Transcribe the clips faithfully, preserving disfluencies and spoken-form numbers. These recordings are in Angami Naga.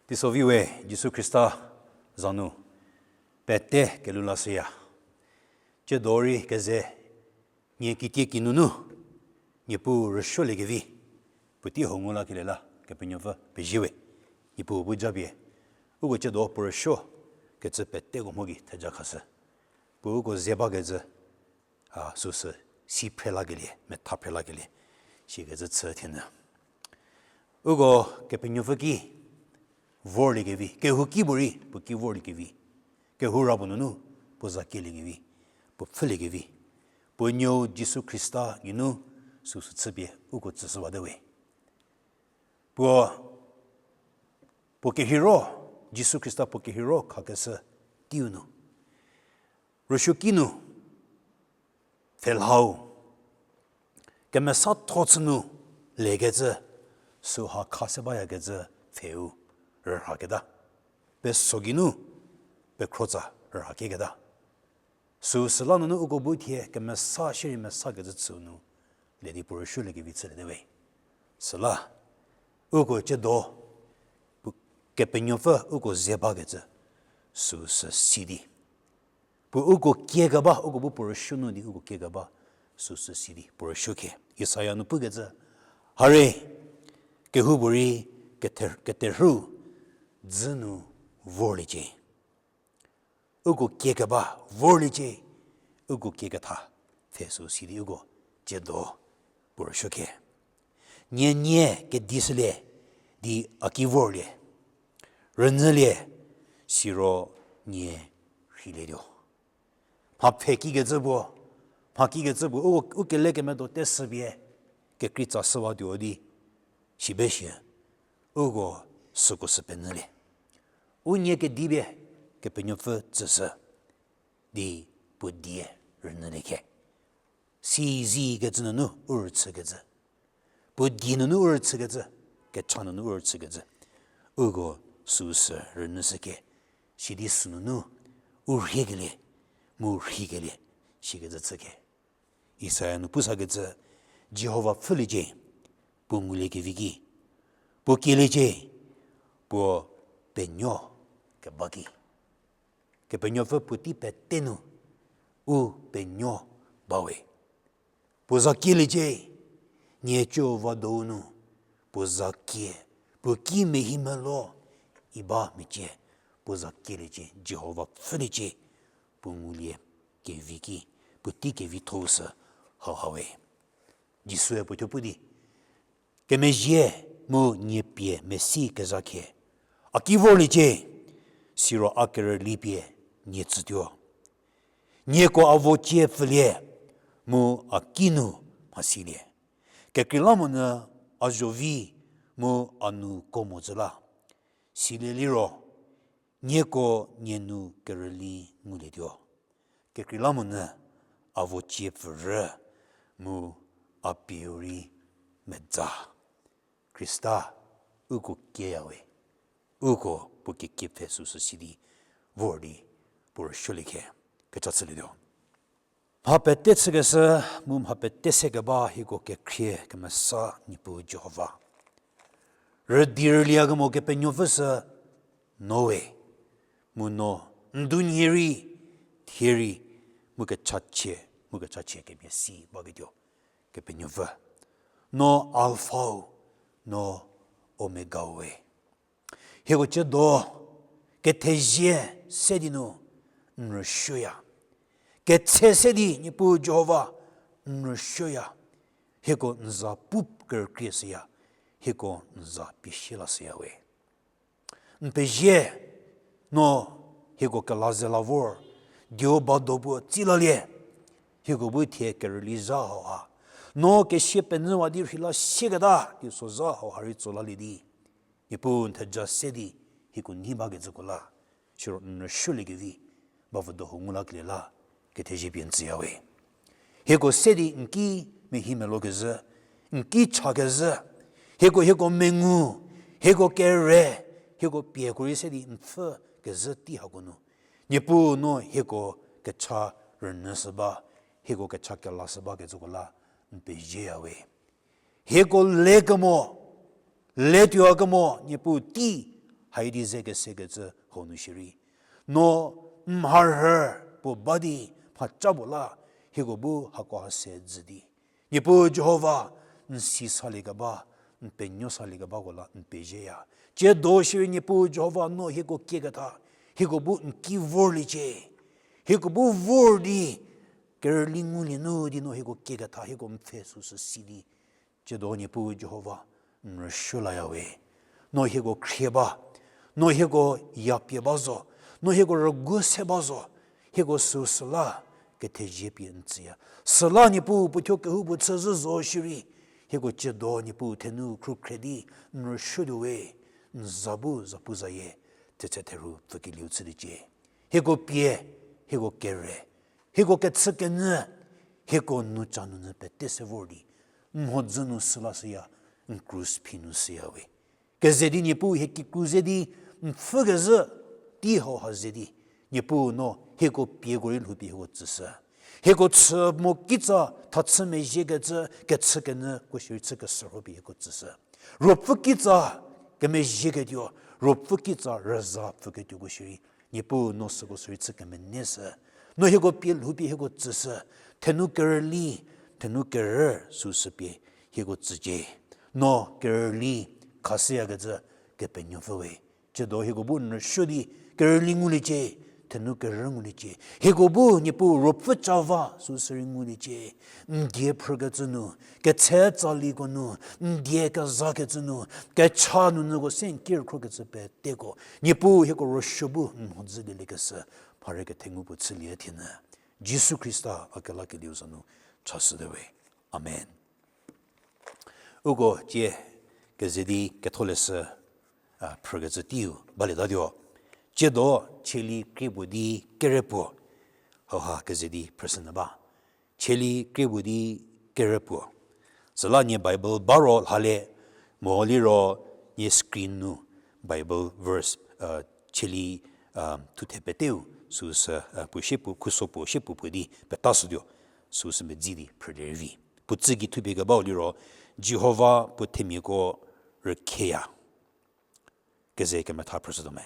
Teisovi we, Jisu Khrista za nu pete kelhou lashüya. Tsiedo rei keze nie kitie kinunu, Niepuu rüsuoliekevi, puotei ho ngu lakelie la Kepenuopfü pezie we. Niepuu bu japie uko tsiedo puo rüsuo kecü peteko mho gei theja khashü. Puo uko ze bakecü, a, süsü si phre lakelie, metha phre lakelie, sikecü chü thienyü. Uko Kepenuopfü ki vorliekevi, kehouki puorei puo ki vorliekevi, kehou ra puo nunu puo za kieliekevi, puo pfhüliekevi, puo nuou Jisu Khrista geinu süsü chüpie uko tsüshüwate we. Puo, puo kerheiro, Jisu Khrista puo kerheiro khakeshü teiu nu, rüsuoki nu, pfhelhau, kemesatho chü nu lekecü, süha kha se bayakecü pfheu rürhaketa, peso geinu pekhrotsa rürhakieketa. Süsüla nunu uko bu thie kemesa shierei mesakecü chüu nu le di puo rüsuoliekevi chüliete we. Süla uko tsiedo, Kepenuopfü uko ze bakecü süsü si di, puo uko kiekeba, uko bu puo rüsuo nu di uko kiekeba süsü si di puo rüsuo khie. Isaia nu pukecü, hare, kehoupuorei kete-, keterhü dzü nu vorliecie. Uko kiekeba vorliecie, uko kieketha pfhe süsü si di uko tsiedo puo rüsuo khie. Nie nie kedishülie di a ki vorlie, rünyülie, siro nie rheilietuo. Mha pfhe kikecü puo, mha kikecü puo, u, u kelekemedo teshüpie, kekreitsa shüwatuo di, sibe shie, uko süko sü penyülie. U nie kedipie, Kepenuopfü tsüshü, di puo die rünyülie khie. Si zi kecü nunu u rüchükecü, puo die nunu u rüchükecü, kecha nunu u rüchükecü, uko süsü rünyüshükhie, sidi sünunu u rhiekelie, mu rheikelie, sikecü chükhie. Isaia nu pusakecü, Jihova pfhüliecie, puo nguliekevi ki, puo kieliecie, puo penuo keba ki. Kepenuopfü puotei pete nu u penuo bawe. Puo za kieliecie, nie Jihova dou nu, puo za kie, puo ki mehi melo, i ba mecie, puo za kieliecie, Jihova pfhüliecie, puo ngulie kevi ki, puotei kevitho-u sü hauha we. Jisue puo thuo pu di, kemezhie mu nie pie mesi kezha khie, a ki vorliecie, siro a kerüli pie nie tsütuo. Nieko a vocie pfülie, mu a kinu mhasilie. Kekreilamonyü a zhovi mu a nou ko mocü la. Silie liro, nieko nie nu kerüli ngulietuo. Kekreilamonyü a vocie pfürü mu a pieu rei medza. Khrista uko kieyawe, uko puo kekiepfhe süsü si di vor di puo rüsuolie khie. Kecha chülietuo. Mha pete chükeshü mu mha pete sekeba hieko kekhrie kemesa Niepuu Jihova, rüdi rüliekemo Kepenuopfü sü no we, mu no n du nhie rei, thie rei, mu kechachie, mu kechachie kemhie si baketuo Kepenuopfü. No Alpha-u, no Omega-u we. Hieko tsiedo kethezie se di nu n rüsuoya. Ketse se di Niepuu Jihova n rüsuoya. Hieko n za pu kerükrie shüya. Hieko n za pie sie lashüya we. N pezie, no hieko kela ze la vor, dieu ba do puo tsi lalie. Hieko bu thie kerüli zha hauha, no kesie penyüwa di rheila sieketa teisozha hauha rei tso lalie di, Niepuu n theja se di hieko nei bakecüko la, siro n rüsuoliekevi ba vü do ho ngu lakelie la, kethezie pie n tsüyawe. Hieko se di n ki mehi melo kezhü, n ki cha kezhü, hieko, hieko mengu, hieko kere, hieko pieko rei se di n pfhü kezhü tei hako nu, Niepuu no hieko kecha rünyüshü ba, hieko kecha kelashü bakecüko la n pezieyawe. Hieko lekemo, letuokemo Niepuu tei Haidi ze kesekecü hau nu shierei, no n mharhü puo ba di mhaca puo la, hieko bu hako ha se dzü di, Niepuu Jihova, n si saliekeba, n penuo saliekebako la n pezieya. Tsiedo shierei Niepuu Jihova, no hieko kieketha, hieko bu n ki vorliecie. Hieko bu vor di, kerüli ngulie nu di no hieko kieketha, hieko n pfhe süsü si di, tsiedo Niepuu Jihova, n rüsuo laya we. No hieko khrie ba, no hieko yapie ba zo, no hieko rügu se ba zo, hieko süu süla kethezie pie n tsüya. Süla Niepuu puo thuo kehoupuo chü zhü zo shierei, hieko tsiedo Niepuu thenou khrukhre di n rüsuotuo we, n za bu zapuzayie, thetse therhu pfükelieu chüliecie. Hieko pie, hieko kere, hieko kechükenyü, hieko nu ca nunyü pete se vor di, n mhodzü nu süla shüya, n krus phi nu shüya we. Keze di Niepuu hie kikru ze di, n pfhükezhü tei hau ha ze di, Niepuu no hieko pieko rei lhoupie hieko tsüshü. Hieko chü mo kitsa thachü mezhiekecü, kechükenyüko shierei chü kesürhopie hieko tsüshü. Ruopfü kitsa kemezhieketuo, ruopfü kitsa rüza pfüketuoko shierei, Niepuu no süko shierei chü kemeneshü. No hieko pie lhoupie hieko tsüshü, thenou kerüli, thenou kerü süsü pie hieko tsücie. No kerüli khashüyakecü Kepenuopfü we. Tsiedo hieko bu n rüsuo di kerüli nguliecie, thenou kerü nguliecie. Hieko bu Niepuu ruopfü ca va süsü rei nguliecie. N die phrükecü nu, ketse tsaliko nu, n die kezakecü nu, kecha nunyüko se n ki rükhrokecü peteko, Niepuu hieko ruosuo bu n mhodzü lieliekeshü, mharhü kethengu puo chülie thienü. Jisu Khrista a kelakelieu za nu chashüte we. Amen. Uko tie keze di ketholeshü, a, phrükecü teiu balietatuo. Tsiedo Tsalie krie puo di kere puo, hauha keze di phrüshünyü ba. Tsalie krie puo di kere puo. Süla nie Bible ba ro lhale, mo liro nie screen nu Bible verse, a, Tsalie, a, thuthe peteu süsü, a, puo sie puo, khuso puo sie puo puo di petashütuo, süsü medzi di phrülie rei vi. Puo tsügei thupie kebau liro, Jihova puo themiako rükhieya. Keze kemetha phrüshütuo me.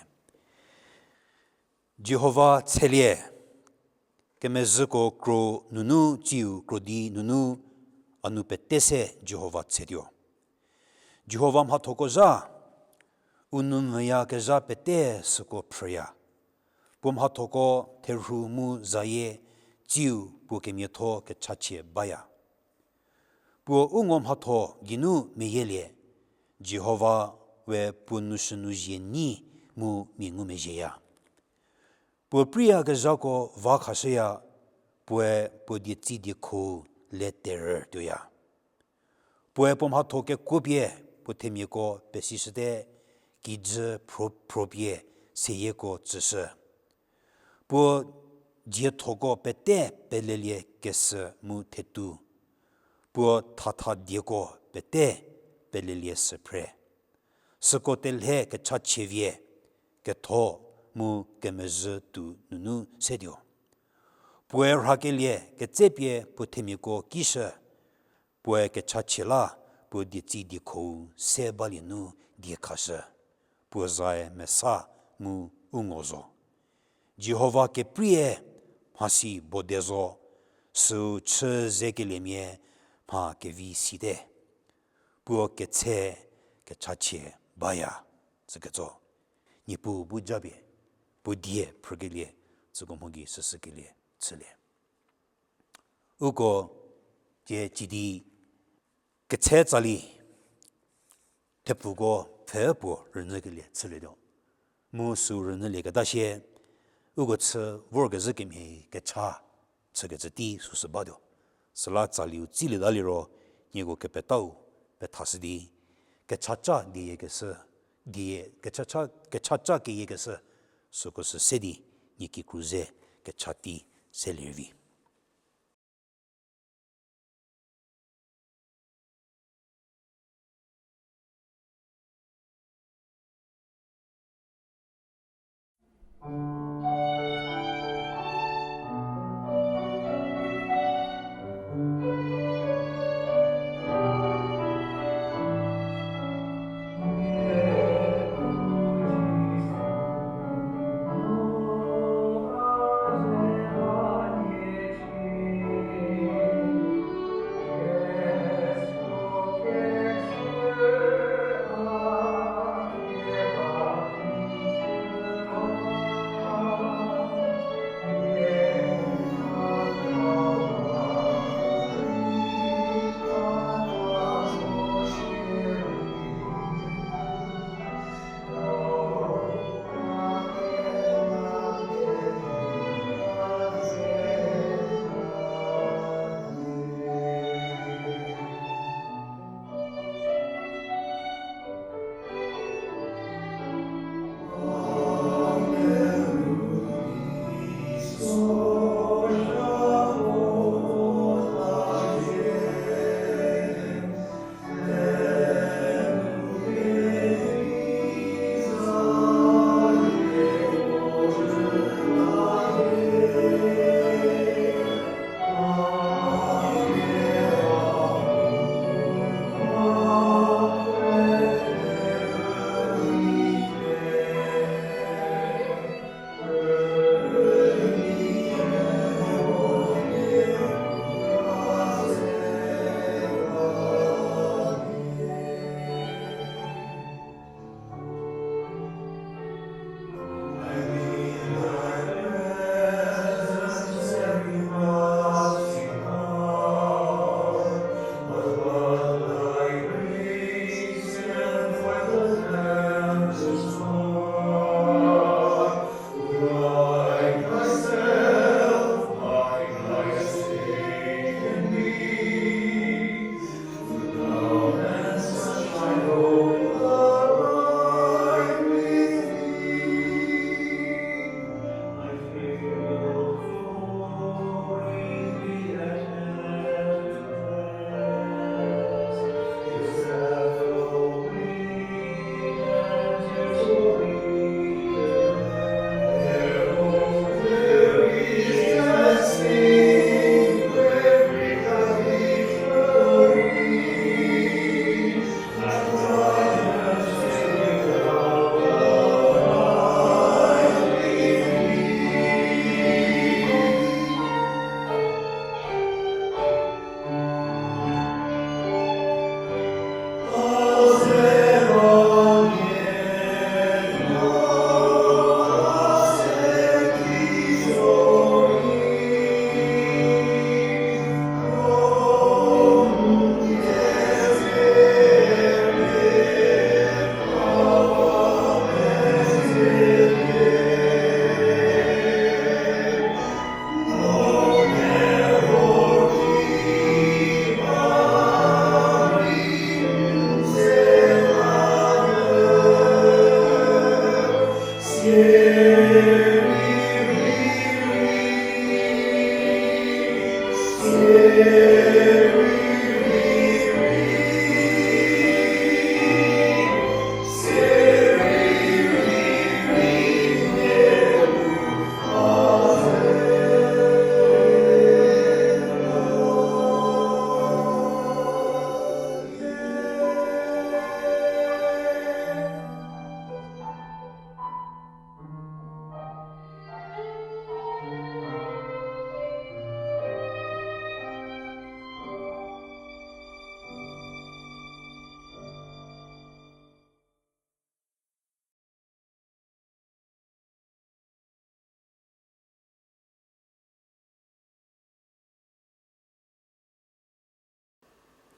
Jihova tshelie, kemezhüko kro nunu tsiu krodi nunu a nou pete se Jihova tshetuo. Jihova mhathoko zha, u nou mvüyakezha pete süko phrüya. Puo mhathoko therhu mu zayie tsiu puo kemiatho kechachie baya. Puo u ngo mhatho geinu meyielie, Jihova we puo nou shünu zhie nyi mu mia ngumezhieya. Puo preiyakezhako va khashüya, puoe puo dietsi diekho le terü tuoya. Puoe puo mhatho kekuopie puo themiako pesishüte, kijü phro-, phropie seyieko tsüshü. Puo diethoko pete pelelie kesü mu thetu. Puo thatha dieko pete pelelie süphre. Süko telhe kechachie vie, ketho mu kemezhü tuo nunu setuo. Puoe rhakelie ketsepie puo themiako kishü. Puoe kechachie la puo dietsi diekhou se balie nu die khashü. Puo zae mesa mu u ngo zo. Jihova keprie mhasi bode zo, süu chü zekeliemia mha kevi site. Puo ketse kechachie baya, tsüketso. Niepuu bu japie, puo die phrükelie, tsüko mho gei süsükelie chülie. Uko tie cidi ketse tsali, thepfuko pfhe puo rünyükelie chülietuo. Mu süu rünyülieketa sie, uko chü vorkezhü kemhie kecha chükecü tei süsü batuo. Süla tsaliu tsilieta liro, nieko kepetau pethashü di, kechaca dieyie kesü, die, kechaca, kechaca keyie kesü, süko sü se di, nie kikru ze kecha tei selie vi.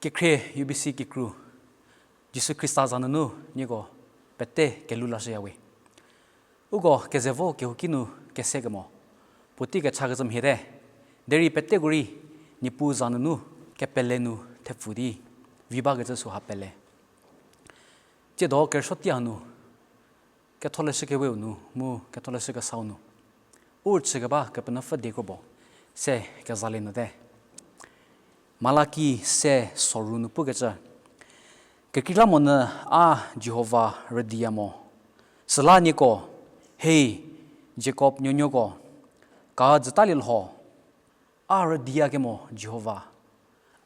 Kekhrie U B C kikru, Jisu Khrista za nunu nieko pete kelhou lashüyawe. Uko keze vo kehouki nu kese kemo, puotei kechakecü mhiete, derei peteko rei Niepuu za nunu kepele nu thepfu di vi bakecü süha pele. Tsiedo kerüsuo tei hanu, ketholeshü keweu nu mu ketholeshü kesau nu, u rüchükeba Kepenuopfü die krobo se kezalie nyüte. Malaki se soru nu pukecü, kekreilamonyü a Jihova rüdiya mo. Süla nieko, hei Jakob nuonuoko, ka jütalie lho, a rüdiyakemo Jihova,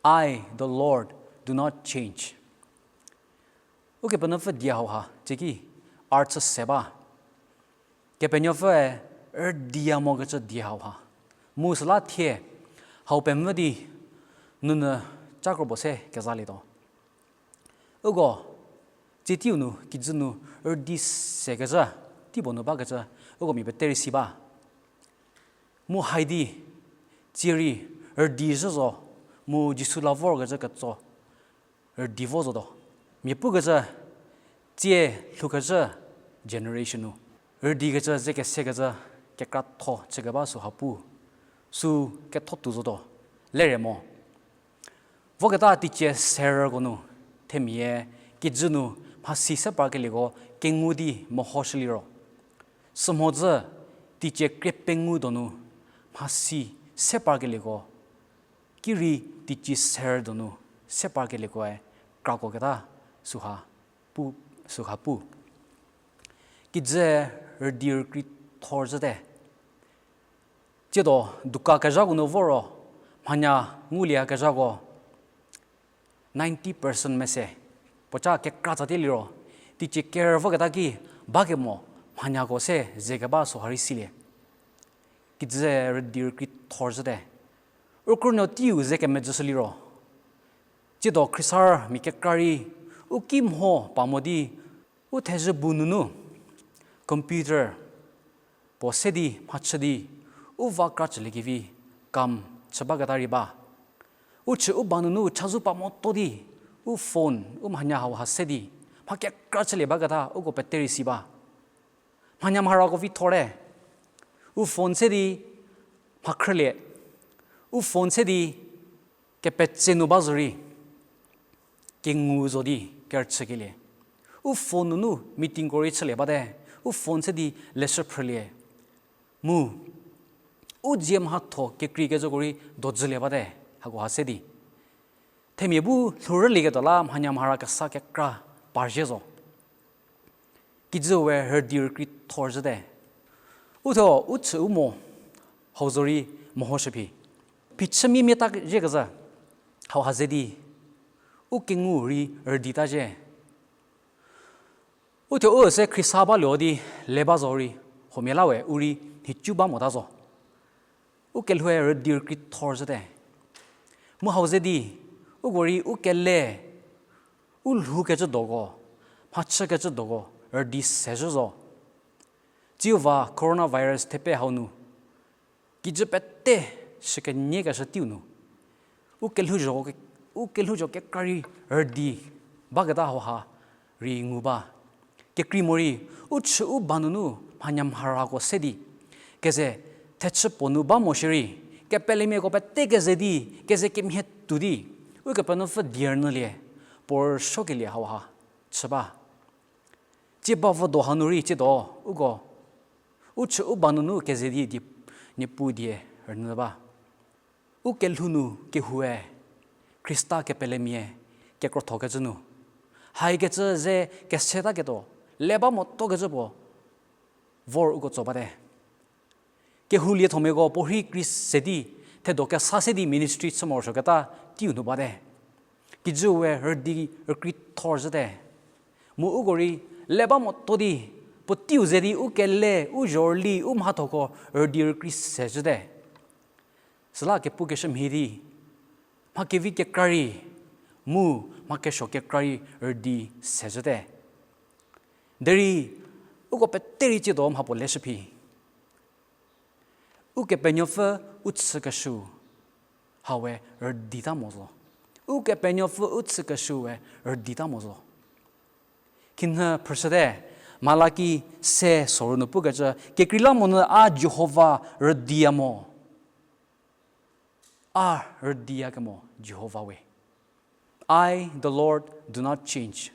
I, the Lord, do not change. Ukepenuopfü die hauha, tsiki, a rüchü se ba. Kepenuopfüe rüdiya mokecü die hauha. Mu süla thie, hau pemvü di, nunu cakrobo se kezalietuo. Uko, tsie teiu nu, kijü nu, rüdi sekecü, teipuo nu bakecü, uko mia pete rei si ba. Mu haidi, tsie rei, rüdi zhü zo, mu Jisu la vorkecü ketso, rüdi vo zotuo. Mia pukecü, tsie lhoukecü generation nu, rüdikecü ze kesekecü, kekratho chükeba süha pu, sü ketho tuo zotuo, lere mo. Voketa teicie serüko nu, themia, kijü nu, mhasi se parkelieko, kengu di mehoshüliro. Sümhodzü, teicie krie pengou donu, mhasi se parkelieko, ki rei teicie serü donu, se parkeliekoe, krakoketa, süha pu, süha pu. Kijü rüdi rükreithor zhüte. Tsiedo dukan kezhako nu voro, mhanya ngulieyakezhako, ninety percent mese, puoca kekra tsatie liro, teicie kerü voketa ki, bakemo, mhanyako se ze keba süha rei silie. Kijü rüdi rükreithor zhüte. U krünuo teiu ze kemedzüshü liro, tsiedo khriesarü mia kekra rei, u ki mho pa mo di, u thezhü bu nunu, computer, puo se di mhachü di, u va kra chüliekevi, kam chü baketa rei ba. U chü u ba nunu chazou pa motuo di, u phone, u mhanya hauha se di, mha kekra chülie baketa uko pete rei si ba. Mhanya mharako vi thorte. U phone se di mha khrülie. U phone se di kepetse nu ba zorei, kengu zo di kerüchükelie. U phone nunu meetingko rei chülie bate. U phone se di leshü phrülie. Mu, u dzie mhatho kekreikecüko rei dojülie bate, hakoha se di. Themia bu lhourülieketuo la mhanya mhara kesa kekra parzhie zo. Kijüu we rüdi rükreithor zhüte. Uthuo u chü u mo, hau zorei mehoshü phi. Phichümiemiata zhiekezhü, hauha ze di, u kengu rei rüdita zhie. Uthuo u se khriesa baluo di le ba zorei, huomia la we u rei nhicu ba mota zo. U kelhoue rüdi rükreithor zhüte. Mu hau ze di, uko rei u kele, u lhoukecü doko, mhachükecü doko, rüdi se zhü zo. Tsiu va coronavirus thepe hau nu, kijü pete shükenyikeshü teiu nu, u kelhouzho ke-, u kelhouzho kekra rei rüdi baketa hauha rei ngu ba. Kekrei morei, u chü u ba nunu mhanya mharako se di, keze thechü puo nu ba mo shierei, kepelemiako pete keze di, keze kemhie tuo di, Ukepenuopfü die rünyülie, puo rüsuokelie hauha chü ba. Tsie ba vo do hanu rei tsiedo, uko, u chü u ba nunu keze di, di, Niepuu die rünyü ba. U kelhou nu kehoue, Khrista kepelemia, kekrothokecü nu, haikecü ze kesetaketuo, le ba motokecü puo, vor uko tso bate. Kehou liethomiako puorhi krei se di, thedo kesa se di ministry chü morosuoketa teiu nu bate. Kijüu we rüdi rükreithor zhüte. Mu uko rei le ba moto di, puo teiu ze di u kele, u zhorüli, u mhathoko rüdi rükreise zhüte. Süla kepukeshü mhie di, mha kevi kekra rei, mu mha kesuo kekra rei rüdi se zhüte. Derei, uko pete rei tsiedo mhapuo leshü phi. Ukepenuopfü u chükeshü, hau we rüdita mo zo. Ukepenuopfü u chükeshüe rüdita mo zo. Khinhie phrüshüte, Malaki se soru nu pukecü, kekreilamonyü a Jihova rüdiya mo. A rüdiyakemo Jihova we. I, the Lord, do not change.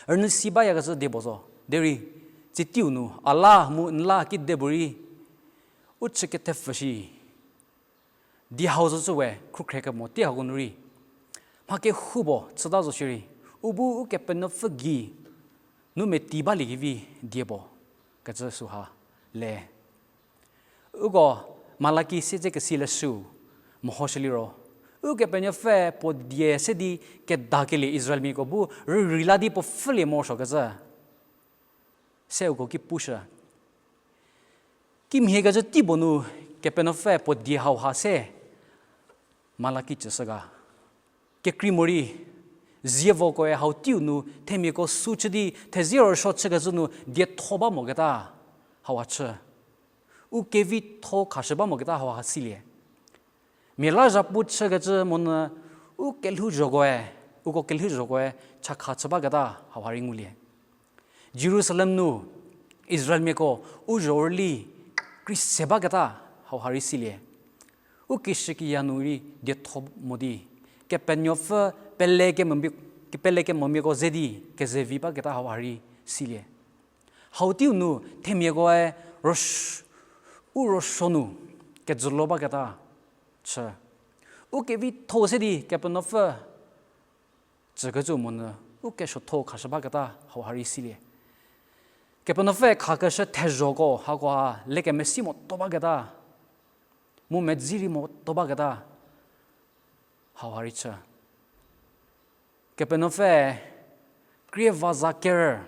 Rünyü si bayakecü die puo zo. Derei, tsitiu nu, a la mu n la kidepuorei, u chü kethepfü shi. Die hau zocü we, khrukhrekemo tei hako nu rei. Mha kehoupuo chüta zo shierei, u bu Ukepenuopfü gei, nu meti baliekevi die puo, kecü süha le. Uko Malaki siedzekesi leshüu mehoshü liro, Ukepenuopfü puo die se di kedakelie Israelmiako bu rürei la di puo pfhülie morosuokecü se uko ki pushü. Kimhiekecü tei puo nu Kepenuopfü puo die hauha se Malaki tsüshü ga. Kekrei morei, zievokoe hau teiu nu themiako sü chü di thezie rüsuo chükecü nu dietho ba moketa hauha chü. U kevitho khashü ba moketa hauha silie. Mia la zhapu chükecü monyü u kelhouzhokoe, uko kelhouzhokoe chakha chü baketa hauha rei ngulie. Jerusalem nu Israelmiako u zho rüli krise baketa hauha rei silie. U kishükiya nu rei dietho mo di, Kepenuopfü pele kemo-, kepele kemomiako ze di kezevi baketa hauha rei silie. Hau teiu nu themiakoe rüs-, u rüsuo nu kejülo baketa chü. U kevitho se di Kepenuopfü tsükecü monyü u kesuotho khashü baketa hauha rei silie. Kepenuopfü khakeshü thezhoko hakoha lekemesi moto baketa, mu medzi rei moto baketa hauha rei chü. Kepenuopfü krie va za ker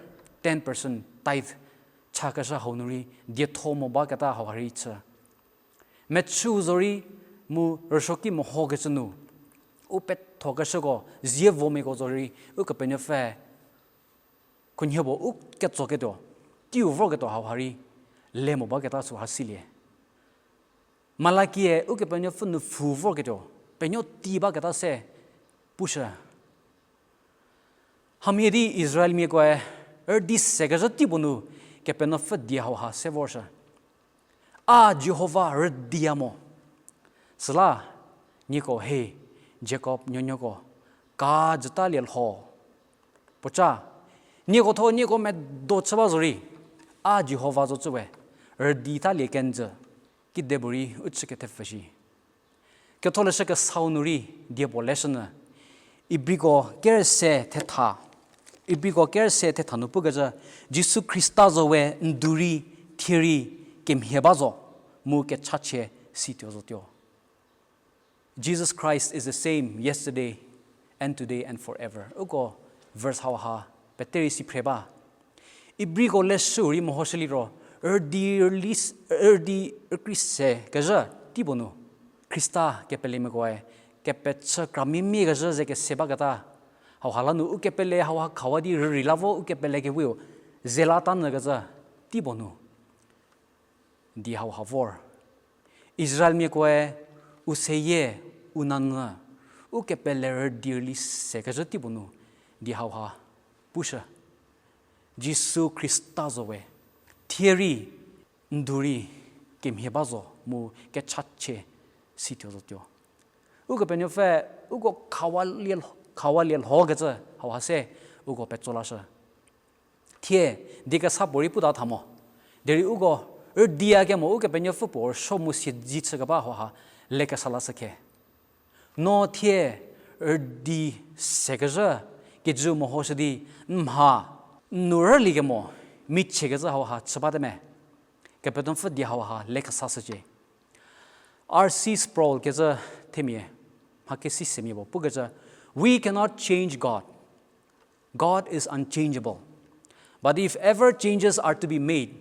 ten percent tithe chakeshü hau nu rei dietho mo baketa hauha rei chü. Mechüu zorei mu rüsuoki mehokecü nu, u pethokeshüko, zievomiako zorei, Ukepenuopfü khunhie puo u ketsoketuo, teiu vorketuo hauha rei le mo baketa süha silie. Malakie Ukepenuopfü nu pfhü vorketuo, penuo tei baketa se pushü. Hamhie di Israelmiakoe rüdi sekezhü tei puo nu Kepenuopfü die hauha se vorshü. A Jihova rüdiya mo. Süla, nieko he, Jakob nuonuoko, ka jütalie lho. Puoca, nieko tho nieko medo chü ba zorei, a Jihova zocü we, rüdi talie kenjü, kidepuorei u chü kethepfü shi. Ketholeshü Kesau nu rei die puo leshünyü, Ibriko kerüse thetha, Ibriko kerüse thetha nu pukecü, Jisu Khrista zo we ndu rei, thie rei, kemhie ba zo, mu kechachie situo zotuo. Jesus Christ is the same yesterday and today and forever. Uko verse hauha pete rei si phre ba. Ibriko leshü rei mehoshü liro, rüdi rüli s-, rüdi rükrie se kezhü tei puo nu, Khrista kepelemiakoe kepechü kramia mia kezhü ze kese baketa, hauha la nu ukepele hauha khawa di rürei la vo ukepele keweu ze la ta nyü kezhü tei puo nu. Di hauha vor. Israelmiakoe u seyie u nanyü, ukepele rüdi rüli se kezhü tei puo nu, di hauha pushü. Jisu Khrista zo we, thie rei, ndu rei, kemhie ba zo mu kechachie situo zotuo. Ukepenuopfü, uko khawalie, khawalie lhokecü hauha se uko petso lashü. Thie, di kesa puorei puta tha mo. Derei uko, rüdiyakemo Ukepenuopfü puo rüsuo mu siedzi chükeba hauha lekesa lashü khe. No thie, rüdi sekezhü, kijü mehoshü di, n mha, n nu rülikemo, michiekecü hauha chü bate me. Kepenuopfü die hauha lekesa shücie. R C Sproul kecü themia, mha kesi semia puo pukecü, We cannot change God. God is unchangeable. But if ever changes are to be made,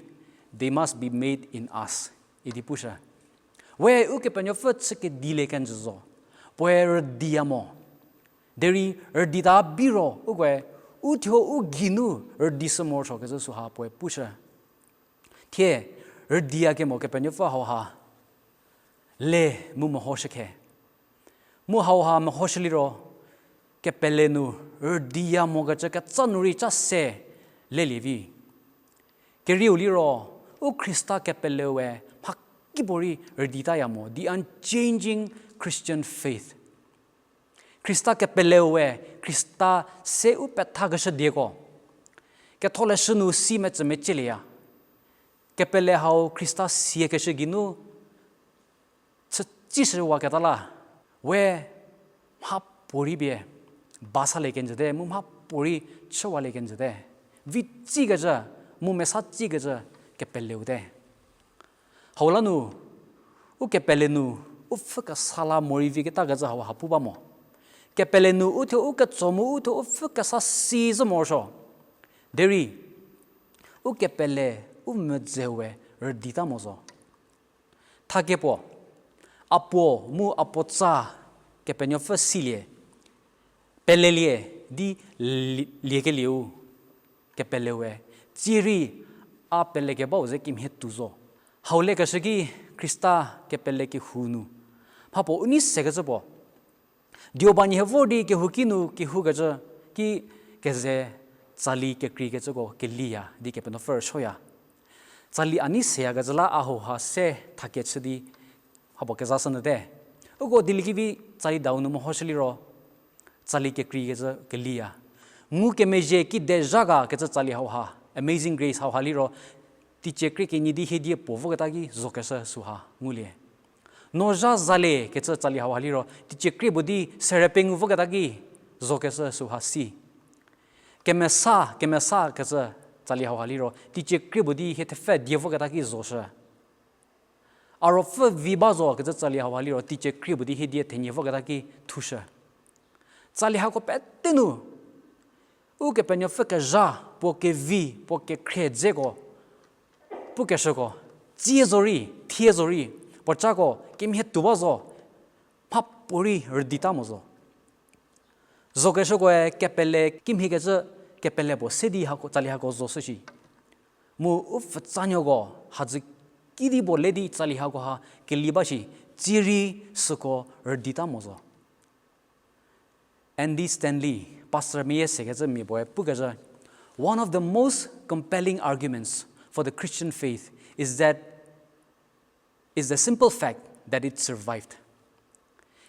they must be made in us. Idi pushü. We Ukepenuopfü chü kedilie kenjü zo. Puoe rüdiya mo. Derei rüdita biro ukoe, u thuo u geinu rüdishü morosuokecü süha puoe pushü. Thie, rüdiyakemo Kepenuopfü hauha le mu mehoshü khe. Mu hauha mehoshü liro, kepele nu rüdiya mokecü ketsa nu rei cha se lelie vi. Kerieu liro, u Khrista kepeleue mhakipuorei rüditaya mo, the unchanging Christian faith. Khrista kepeleue Khrista se u pethakeshü dieko ketholeshü nu si metsümecielie ya. Kepele hau Khrista siakeshü geinu chütsishüwaketa la, we mhapuorei pie ba salie kenjüte, mu mhapuorei chüwalie kenjüte. Vitsükecü, mu mesa tsükecü kepeleu te. Hau la nu, u kepele nu, u pfhü kesa la morei vi ketakecü hau ha pu ba mo. Kepele nu u thuo u ketso mu u thuo u pfhü kesa si zhü morosuo. Derei, u kepele u medzeue rüdita mo zo. Thakie puo, a puo mu a puotsa Kepenuopfü silie, pelelie di li-, liekelieu kepeleue, tsierei a pelekebau ze kimhie tuo zo. Hau lekeshü ki Khrista kepele kehou nu mhapuo u nei sekecü puo, Dioba nyie vor di kehouki nu kehoukecü ki keze tsali kekreikecüko keliya di Kepenuopfü rüsuoya. Tsali a nei seyakecü la a hauha se thakie chü di hapuo kezashünyüte. Uko dieliekevi tsali dau nu mehoshü liro, tsali kekreikecü keliya. Ngukemezhie kide zha ga kecü tsali hauha, Amazing Grace hauha liro, teicie krie kenie di hiedie puo voketa ki zokeshü süha ngulie. No zha zalie kecü tsali hauha liro, teicie krie puo di sere pengou voketa ki zokeshü süha si. Kemesa, kemesa kecü tsali hauha liro, teicie krie puo di hie thepfü die voketa ki zoshü. A ruopfü vi ba zo kecü tsali hauha liro, teicie krie puo di hiedie thenie voketa ki thushü. Tsali hako pete nu, Ukepenuopfü kezha, puo kevi, puo kekhrie dzeko, pukeshüko, tsie zorei, thie zorei, puocako kimhie tuo ba zo, mhapuorei rüdita mo zo. Zokeshükoe kepele kimhiekecü kepele puo se di hako, tsali hako zoshü shi. Mu u pfutsanuoko hadzü kidi puo le di tsali hako ha keli ba shi, tsierei süko rüdita mo zo. Andy Stanley, pastor meyie sekecü mia puoe pukecü, one of the most compelling arguments for the Christian faith is that, is the simple fact that it survived.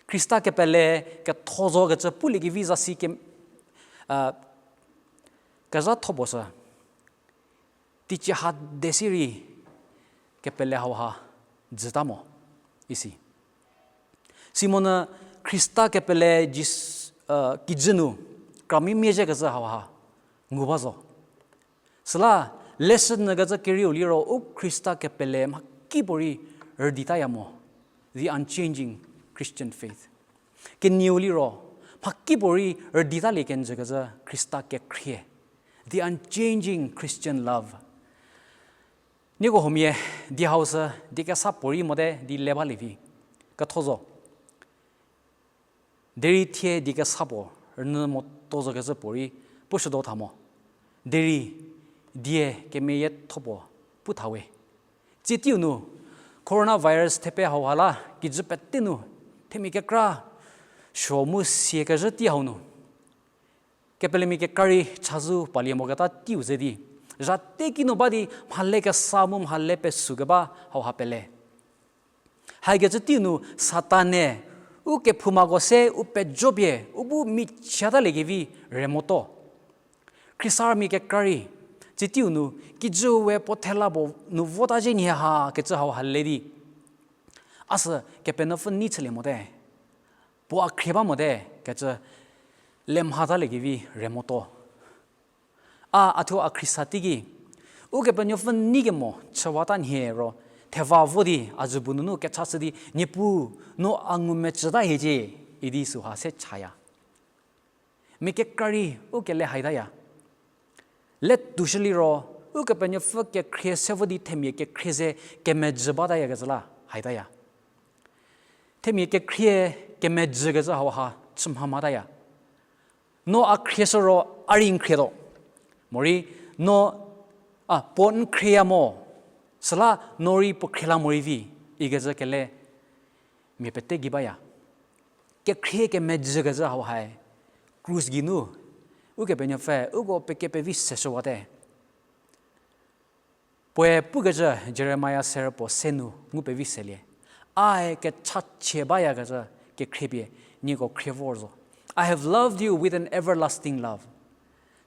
Khrista kepele ketho zo kecü puliekevi zasi ke, kezhatho puo sü, teicie ha de sirei kepele hauha jüta mo, isi. Simonyü Khrista kepele Jis-, kijü nu kramia mezhie kecü hauha ngu ba zo. Süla, leshü nyü kecü kerieu liro u Khrista kepele mhakipuorei rüditaya mo, the unchanging Christian faith. Kenieu liro, mhakipuorei rüditalie kenjü kecü Khrista kekhrie, the unchanging Christian love. Nieko huomia, die hau sü, die kesa puorei mote di le balievi, ketho zo. Derei thie die kesa puo rünyü moto zo kecü puorei pushütuo tha mo. Derei die kemeyietho puo pu tha we. Tsie teiu nu, coronavirus thepe hauha la kijü pete nu, themia kekra suo mu sie kezhü tei hau nu, kepelemia kekra rei chazou palie moketa teiu ze di, zha teki nu ba di mhale kesa mu mhale pesü keba hauha pele. Haikecü teiu nu Satan-e u kephoumako se u pejopie u bu michiatalie kevi re moto. Khristamia kekra rei, tsie teiu nu, kijüu we puo thela puo nu vota zhie nhie ha kecü hauha le di, a sü Kepenuopfü nei chülie mote, puo a khrie ba mote kecü le mhatalie kevi re moto. A, a thuo a Khrista teiki, Ukepenuopfü nei kemo chüwata nhie ro, theva vo di a zübu nunu kechashü di, Niepuu, no a ngumecüta hiecie, idi süha se chaya. Mia kekra rei u kele haitaya. Letushü liro, Ukepenuopfü kekhrie se vo di themia kekhrie ze kemejü bataya kecü la haitaya. Themia kekhrie kemejü kecü hauha chü mha mataya. No a khrieshü ro a rei n khrietuo. Morei, no, a, puo n khrieya mo. Süla no rei puo khriela morei vi, ikecü kele mia pete gei baya. Kekhrie kemejü kecü hauhae Krus geinu, Ukepenuopfü uko pekepevi seshüwate. Puoe pukecü Jeremia serü puo se nu ngu pevi selie. Ae kechachie bayakecü kekhriepie nieko khrie vor zo. I have loved you with an everlasting love.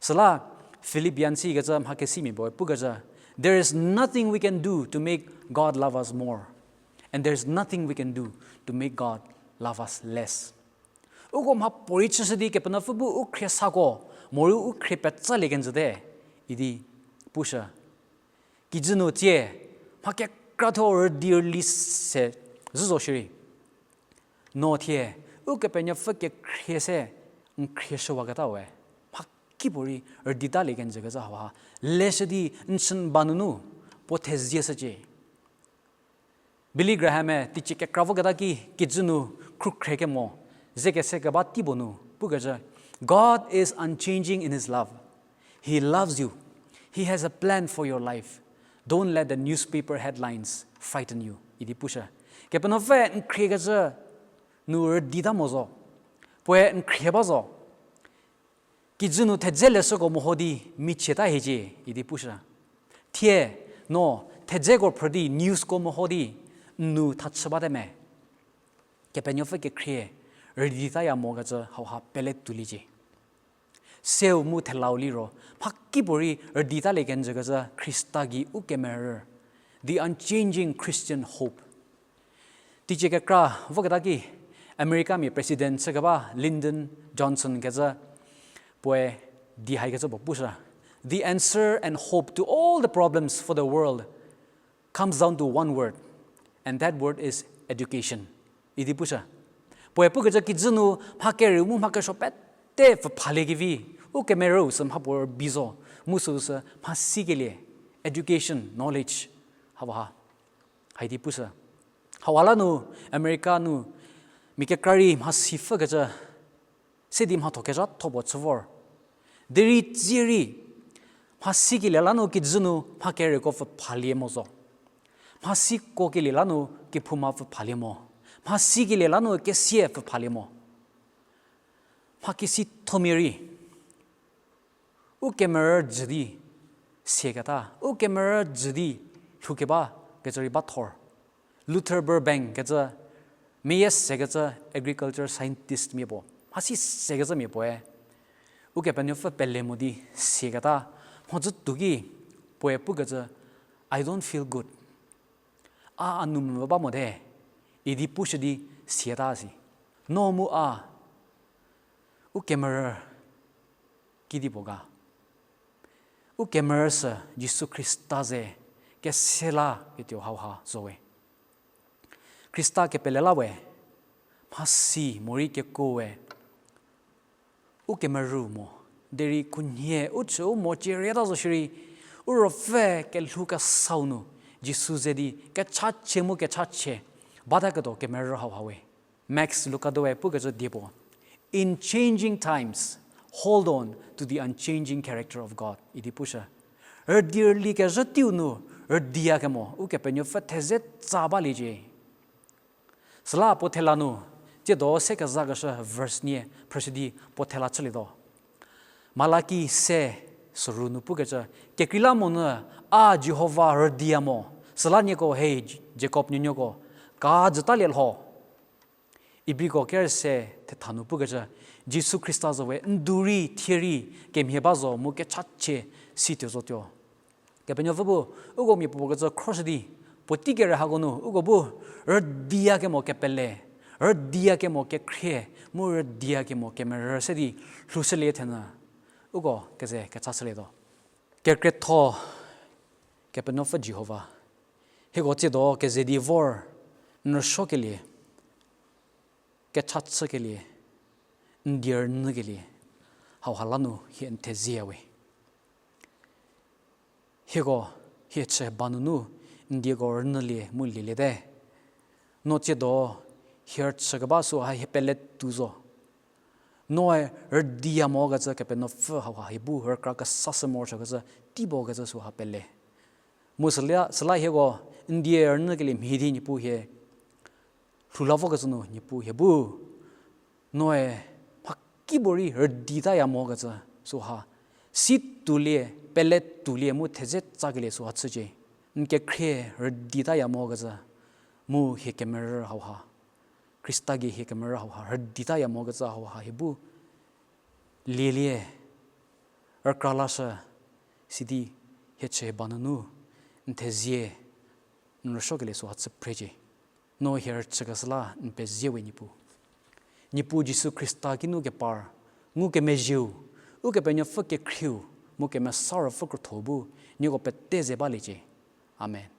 Süla Philippians ikecü mhakesimia puoe pukecü, there is nothing we can do to make God love us more. And there is nothing we can do to make God love us less. Uko mha puorei chüshü di Kepenuopfü bu u khriesako, morei u khrie petsalie kenjüte, idi pushü. Kijü nu tsie, mha kekratho rüdi rüli se zhü zo shierei, no thie, Ukepenuopfü kekhrie se n khrieshüwaketa we, mha kipuorei rüditalie kenjükecü hauha leshü di n chü n ba nunu puo thezieshücie. Billy Graham-e teicie kekra voketa ki kijü nu khrükhrie kemo, ze kese keba teipuo nu pukecü, God is unchanging in his love. He loves you. He has a plan for your life. Don't let the newspaper headlines frighten you, idi pushü. Kepenuopfü n khriekecü nu rüdita mo zo. Puoe n khrie ba zo. Kijü nu thedze leshüko meho di michieta hiecie, idi pushü. Thie, no, thedzeko phrü di newsko meho di n nu thachü bate me. Kepenuopfü kekhrie rüditaya mokecü hauha pele tuoliecie. Seu mu thelau liro, mha kipuorei rüditalie kenjükecü Khrista gei u kemerü, the unchanging Christian hope. Teicie kekra voketa ki, Americamia president chükeba Lyndon Johnson kecü puoe di haikecü puo pushü, the answer and hope to all the problems for the world comes down to one word, and that word is education, idi pushü. Puoe pukecü kijü nu mha kerieu mu mha kesuo pete pfhüphaliekevi, u kemerüu sü mhapuo rübei zo, mu süu sü mhasikelie, education, knowledge, hauha, haidi pushü. Hauha la nu America nu mia kekra rei mhasi pfhükecü se di mhatho kezhatho puo chü vor. Derei tsie rei, mhasikelie la nu kijü nu mha kerieko pfhüphalie mo zo. Mhasiko kelie la nu kephouma pfhüphalie mo. Mhasikelie la nu kesie pfhüphalie mo. Mhakesi thomia rei, u kemerü jü di siaketa, u kemerü jü di lhoukeba kecü rei ba thor. Luther Burbank kecü, meyie sekecü agriculture scientist mia puo, mhasi sekecü mia puoe, Ukepenuopfü pele mo di siaketa, mhodzü tuoki puoe pukecü, I don't feel good. A a nou mvü ba mote, idi pushü di siata si. No mu a, u kemerü kidipuo ga? U kemerü sü Jisu Khrista ze kese la ketuo hauha zo we. Khrista kepele la we, mhasi morei kekuo we, u kemerü mo, derei khunhie u chü u mo cierieta zo shierei, u ruopfü kelhou kesau nu, Jisu ze di kechachie mu kechachie bataketuo kemerü hauha we. Max Lucado-e pukecü diepuo, In changing times, hold on to the unchanging character of God, idi pushü. Rüdi rüli kezhü teiu nu, rüdiyakemo Ukepenuopfü theze tsa baliecie. Süla puo thela nu, tsiedo se kezakeshü verse nie phrüshü di puo thela chülietuo. Malaki se soru nu pukecü, kekreilamonyü a Jihova rüdiya mo, süla nieko hei Jakob nuonuoko, ka jütalie lho. Ibriko kerüse thetha nu pukecü, Jisu Khrista zo we ndu rei thie rei kemhie ba zo mu kechachie situo zotuo. Kepenuopfü bu uko mia puo puo kecü khroshü di, puotei kere hako nu uko bu rüdiyakemo kepele, rüdiyakemo kekhrie, mu rüdiyakemo kemerü se di lhoushülie thenyü, uko keze kecha shülietuo. Kekretho Kepenuopfü Jihova, hieko tsiedo keze di vor, n rüsuokelie, kecha chükelie, n die rünyükelie, hauha la nu hie n thezieya we. Hieko, hie chü ba nunu, n dieko rünyülie mu lieliete. No tsiedo, hie rüchükeba süha hie pele tuo zo. Noe rüdiya mokecü Kepenuopfü hauha hie bu rükra kesashü morosuokecü teipuo kecü süha pele. Mu süla, süla hieko n die rünyükelie mhie di Niepuu hie lhou la vokecü nu Niepuu hie bu noe mha kipuorei rüditaya mokecü süha, si tuolie, pele tuolie mu thedze tsakelie süha chücie. N kekhrie rüditaya mokecü, mu hie kemerü hauha, Khrista gei hie kemerü hauha rüditaya mokecü hauha hie bu lielie, rükra lashü, sidi hie chü hie ba nunu n thezie n rüsuokelie süha chü phrecie. No hie rüchükeshü la n pezie we Niepuu. Niepuu Jisu Khrista kinu kepar, ngukemezhieu, Ukepenuopfü kekhrieu, mu Kemesa Ruopfü krotho bu nieko pete ze baliecie. Amen.